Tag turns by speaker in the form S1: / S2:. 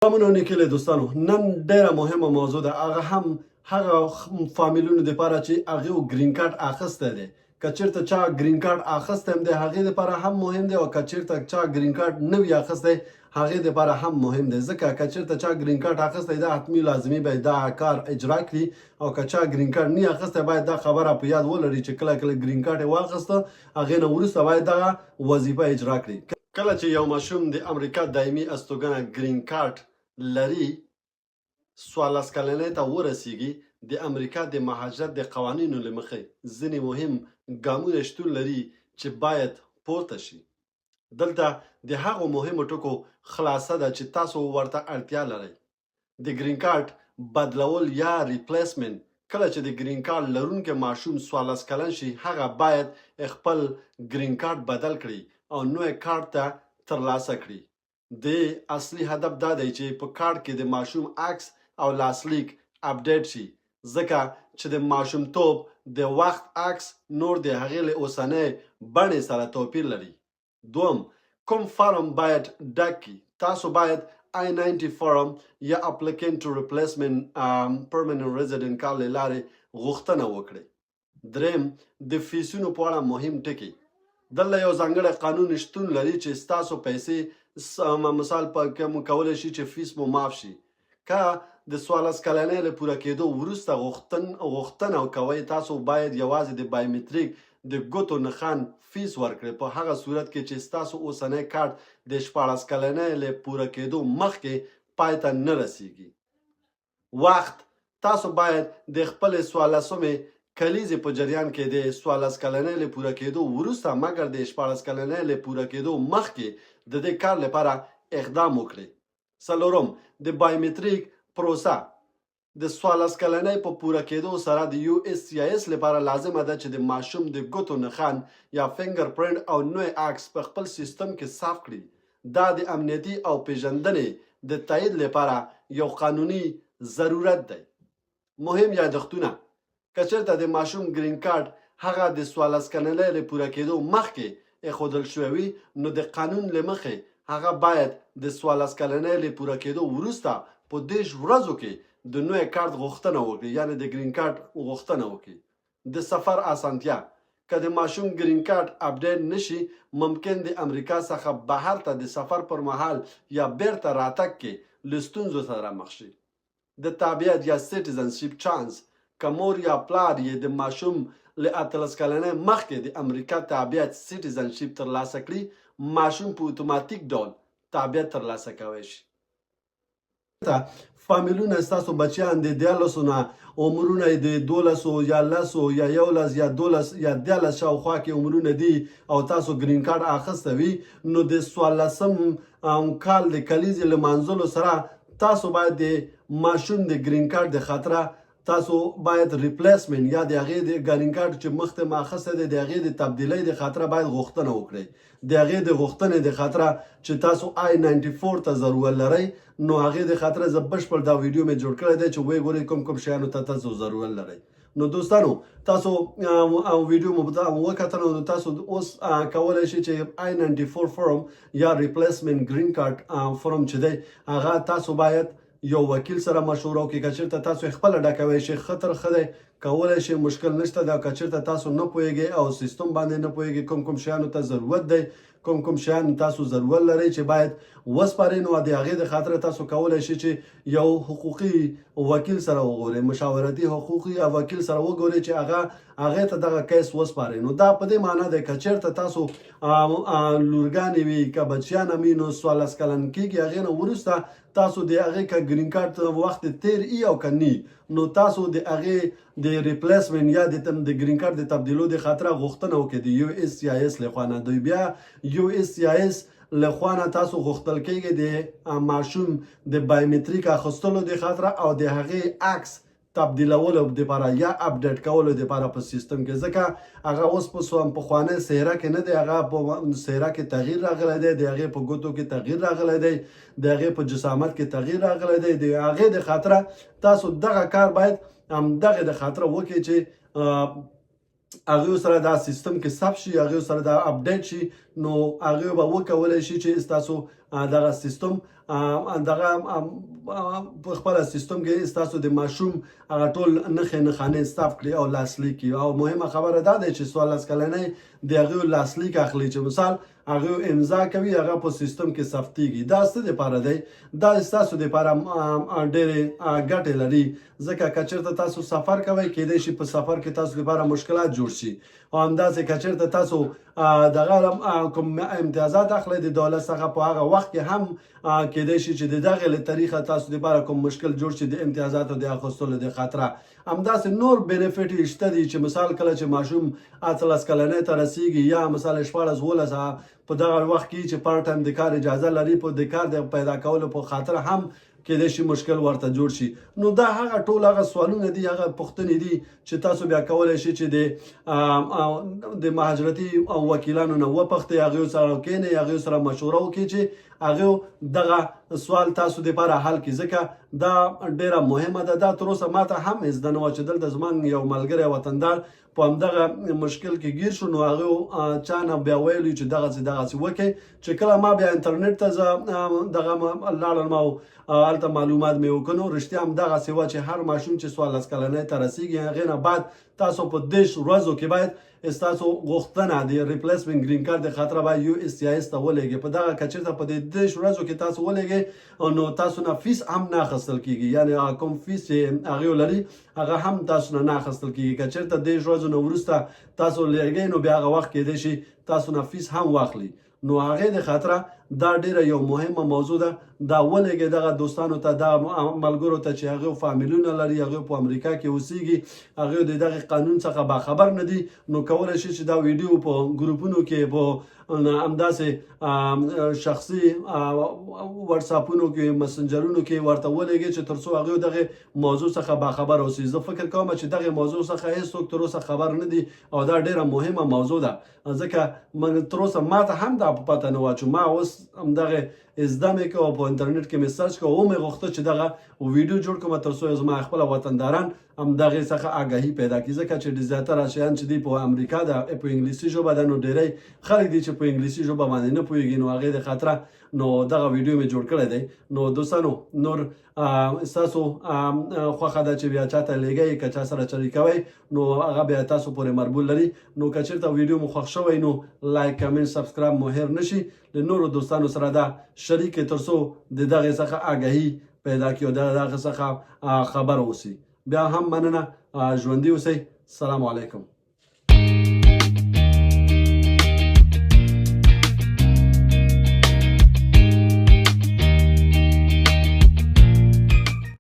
S1: سلامونه نیکلی دوستانو، نن ډیره مهمه موضوع ده، هغه هم هغه فامیلونو لپاره چې هغه ګرین کارت اخیستی دی. که چیرته چا ګرین کارت اخیستی هم دی، هغې لپاره هم مهم دی، او که چیرته چا ګرین کارت نه وي اخیستی، هغې لپاره هم مهم دی. ځکه که چیرته چا ګرین کارت اخیستی دا حتمي لازمي باید دا کار اجرا کړي، او که چا ګرین کارت نه اخیستی باید دا خبره په یاد ولري چې کله کله ګرین کارت یې واخیسته، هغې نه وروسته باید دغه وظیفه اجرا کړي. کله چې یو ماشوم د امریکا دایمي استوګنه ګرین کارت لري، 14 کلنۍ ته ورسیږي، د امریکا د مهاجرت د قوانینو له مخې ځینې مهم ګامونه شتون لري چې باید پورته شي. دلته د هغو مهمو ټکو خلاصه ده چې تاسو ورته اړتیا لرئ. د ګرین کارت بدلول یا replacement. کله چې د ګرین کارت لرونکی ماشوم 14 کلن شي، هغه باید خپل ګرین کارت بدل کړي او نوی کارت ته ترلاسه کړي. د اصلي هدف دا دی چې په کارت کې د ماشوم عکس او لاسلیک update شي، ځکه چې د ماشومتوب د وخت عکس نور د هغې له اوسنۍ بڼې سره توپیر لري. دوم، کوم فارم باید ډک کړي؟ تاسو باید I-90 فارم یا Applicant to Replacement Permanent Resident کارت له لارې غوښتنه وکړئ. دریم، د فیسونو په اړه مهم ټکي. دلته یو ځانګړی قانون شتون لري چې ستاسو پیسې مثال په کوم کولی شي چې فیس مو معاف شي. که د 14 کلنۍ له پوره کېدو وروسته غوښتنه کوئ، تاسو باید یوازې د biometric د ګوتو نښان فیس ورکړئ، په هغه صورت کې چې ستاسو اوسنی کارت د 16 کلنۍ له پوره کېدو مخکې پای ته نه رسیږي. وخت، تاسو باید د خپلې 14مې کلیزې په جریان کې د 14 کلنۍ له پوره کېدو وروسته، مګر د 16 کلنۍ له پوره کېدو مخکې د دې کار لپاره اقدام وکړئ. څلورم، د biometric پروسه. د 14 کلنۍ په پوره کېدو سره د USCIS لپاره لازمه ده چې د ماشوم د ګوتو نښان یا fingerprint او نوی عکس په خپل سیستم کې ثبت کړي. دا د امنیتي او پیژندنې د تایید لپاره یو قانوني ضرورت دی. مهم یادښتونه: که چېرته د ماشوم ګرین کارت هغه د 14 کلنۍ له پوره کېدو مخکې ایښودل شوی وي، نو د قانون له مخې هغه باید د 14 کلنۍ له پوره کېدو وروسته په 30 ورځو کې د نوی کارت غوښتنه وکړي، یعنی د ګرین کارت غوښتنه وکړي. د سفر اسانتیا: که د ماشوم ګرین کارت update نشي، ممکن د امریکا څخه بهر ته د سفر پر مهال یا بیرته راتګ کې له ستونزو سره مخ شي. د تابعیت یا citizenship چانس: که مور یا پلار یې د ماشوم له 18 کلنۍ مخکې د امریکا تابعیت citizenship ترلاسه کړي، ماشوم په اتوماتیک ډول تابعیت ترلاسه کوي شي. فامیلونه ستاسو بچیان د 13 نه عمرونه د 12 یا 10 یا 11 یا 12 یا 13 شاوخوا کې عمرونه دي او تاسو ګرین کارت اخیستی وي، نو د 14 کال د کلیزې له منځلو سره تاسو باید د ماشوم د ګرین کارت د خاطره تاسو باید replacement یا د هغې د ګرین کارت چې مخته ما اخیستی دی، د هغې د تبدیلۍ د خاطره باید غوښتنه وکړئ. د هغې د غوښتنې د خاطره چې تاسو I-94 ته ضرورت لرئ، نو هغې د خاطره زه بشپړ دا ویډیو مې جوړ کړی دی چې وی ګورئ کوم کوم شیانو ته تاسو ضرورت لرئ. نو دوستانو، تاسو ویډیو مو وکتل، نو تاسو اوس کولی شئ چې I-94 form یا replacement green card form چې دی، هغه تاسو باید یو وکیل سره مشوره وکړئ. که چېرته تاسو خپله ډکوی شئ، ښه تر ښه دی، کولی شئ، مشکل نشته دا. که چېرته تاسو نه پوهیږئ او سیستم باندې نه پوهیږئ کوم کوم شیانو ته ضرورت دی، کوم کوم شیان تاسو ضرورت لرئ چې باید وسپارئ، نو د هغې د خاطره تاسو کولی شئ چې یو حقوقي وکیل سره وګورئ، مشاورتي حقوقي وکیل سره وګورئ چې هغه هغې ته دغه case وسپارئ. نو دا په دې معنی دی، که چېرته تاسو لورګانې وي که بچیان هم وي، نو 14 کلن کېږي، هغې نه وروسته تاسو د هغې که ګرین کارت وخت تیر ای او که نی، نو تاسو د هغې د replacement یا د ګرین کارت د تبدیلو د خاطره غوښتنه وکړئ د USCIS له خوا نه. دوی بیا USCIS له خوا نه تاسو غوښتل کېږي د ماشوم د biometric اخیستلو د خاطره او د هغې عکس تبدیلولو دپاره یا update کولو دپاره په سیستم کې، ځکه هغه اوس په پخوانۍ څهره کې نه دی، هغه په څهره کې تغییر راغلی دی، د هغې په ګوتو کې تغییر راغلی دی، د هغې په جسامت کې تغییر راغلی دی. د هغې د خاطره تاسو دغه کار باید همدغه د خاطره وکړئ چې هغه سره دا سیستم کې ثبت شي، هغه سره دا اپډیټ شي، نو هغه به وکولای شي چې تاسو دغه سیستم دغه په خپل سیستم کې تاسو د ماشوم هغه ټول نښې نښانې ثبت کړي او لاسلیک کړي. او مهمه خبره دا ده چې 14 کلنۍ د هغه لاسلیک اخلي، چې مثال هغه امضا کوي هغه په سیستم کې ثبتیږي. دا څه دپاره دی؟ دا ستاسو دپاره ډېرې ګټې لري، ځکه که چېرته تاسو سفر کوئ کیدای شي په سفر کې تاسو لپاره مشکلات جوړ شي، او همداسې که چېرته تاسو دغه کوم امتیازات اخلئ د دولت څخه، په هغه وخت کې هم کیدای شي چې د دغې له طریقه تاسو لپاره کوم مشکل جوړ شي د امتیازاتو د اخیستلو د خاطره. همداسې نور benefit یې شته دي چې مثال کله چې ماشوم 18 کلنۍ ته رسیږي یا مثال 16 17 په دغه وخت کې چې part time د کار اجازه لري، په د کار د پیدا کولو په خاطر هم کیدای شي مشکل ورته جوړ شي. نو دا هغه ټول هغه سوالونه دي، هغه پوښتنې دي چې تاسو بیا کولای شئ چې د مهاجرتي وکیلانو نه وپوښتئ، هغوی سره کښېنئ، هغوی سره مشوره وکړئ چې هغوی دغه سوال تاسو دپاره حل کړي، ځکه دا ډېره مهمه ده. دا تر اوسه ماته هم زده نه وه چې دلته زموږ یو ملګری وطندار په همدغه مشکل کې ګیر شو، نو هغه چا نه بیا ویلي چې دغسې دغسې وکړئ. چې کله ما بیا انټرنیټ ته زه دغه لاړم او هلته معلومات مې وکړو، نو رښتیا هم دغسې وه چې هر ماشوم چې 14 کلنۍ ته رسېږي هغې نه بعد تاسو په 30 ورځو کې باید ستاسو غوښتنه د replacement green card د خاطره باید USCIS ته ولېږئ. په دغه که چېرته په دې 30 ورځو کې تاسو ولېږئ نو تاسو نه فیس هم نه اخیستل کېږي، یعنې هغه کوم فیس چې هغې لري هغه هم تاسو نه نه اخیستل کېږي. که چېرته 30 ورځو نه وروسته تاسو لېږئ نو بیا هغه وخت کېدای شي تاسو نه فیس هم واخلي. نو هغې د خاطره دا ډیره یو مهمه موضوع ده، دا ولېږئ دغه دوستانو ته، دا ملګرو ته چې هغه فامیلونه لري، هغه په امریکا کې اوسیږي، هغه د دغه قانون څخه باخبر نه دي، نو کولی شي چې دا ویډیو په ګروپونو کې، په همداسې شخصي واتساپونو کې، مسنجرونو کې ورته ولېږئ چې تر څو هغه دغه موضوع څخه باخبر اوسي. زه فکر کوم چې دغه موضوع څخه هیڅوک تر اوسه خبر نه دي او دا ډیره مهمه موضوع ده، ځکه موږ تر اوسه ماته هم دا په پته نه وه چې ما اوس همدغه زده مې کړه او په انټرنیټ کې مې search کړه او مې غوښته چې دغه ویډیو جوړ کړم تر څو زما خپل وطنداران هم دغې څخه آګاهي پیدا کړي، ځکه چې زیاتره شیان چې دی په امریکا ده په انګلیسي ژبه ده، نو ډیری خلک دي چې په انګلیسي ژبه باندې نه پوهېږي، نو هغې د خاطره نو دغه ویډیو مې جوړ کړی دی. نو دوستانو نور ستاسو خوښه ده چې بیا چاته لېږئ، که چا سره شریکوئ نو هغه بیا تاسو پورې مربوط لري. نو که چېرته ویډیو مو خوښ شوی نو like، comment، subscribe مو هېر نه شي، له نورو دوستانو سره دا شریک کړئ تر څو د دغې څخه آګاهي پیدا کړي او د دغه څخه خبر اوسي. بیا هم مننه، ژوندي اوسئ. سلام علیکم.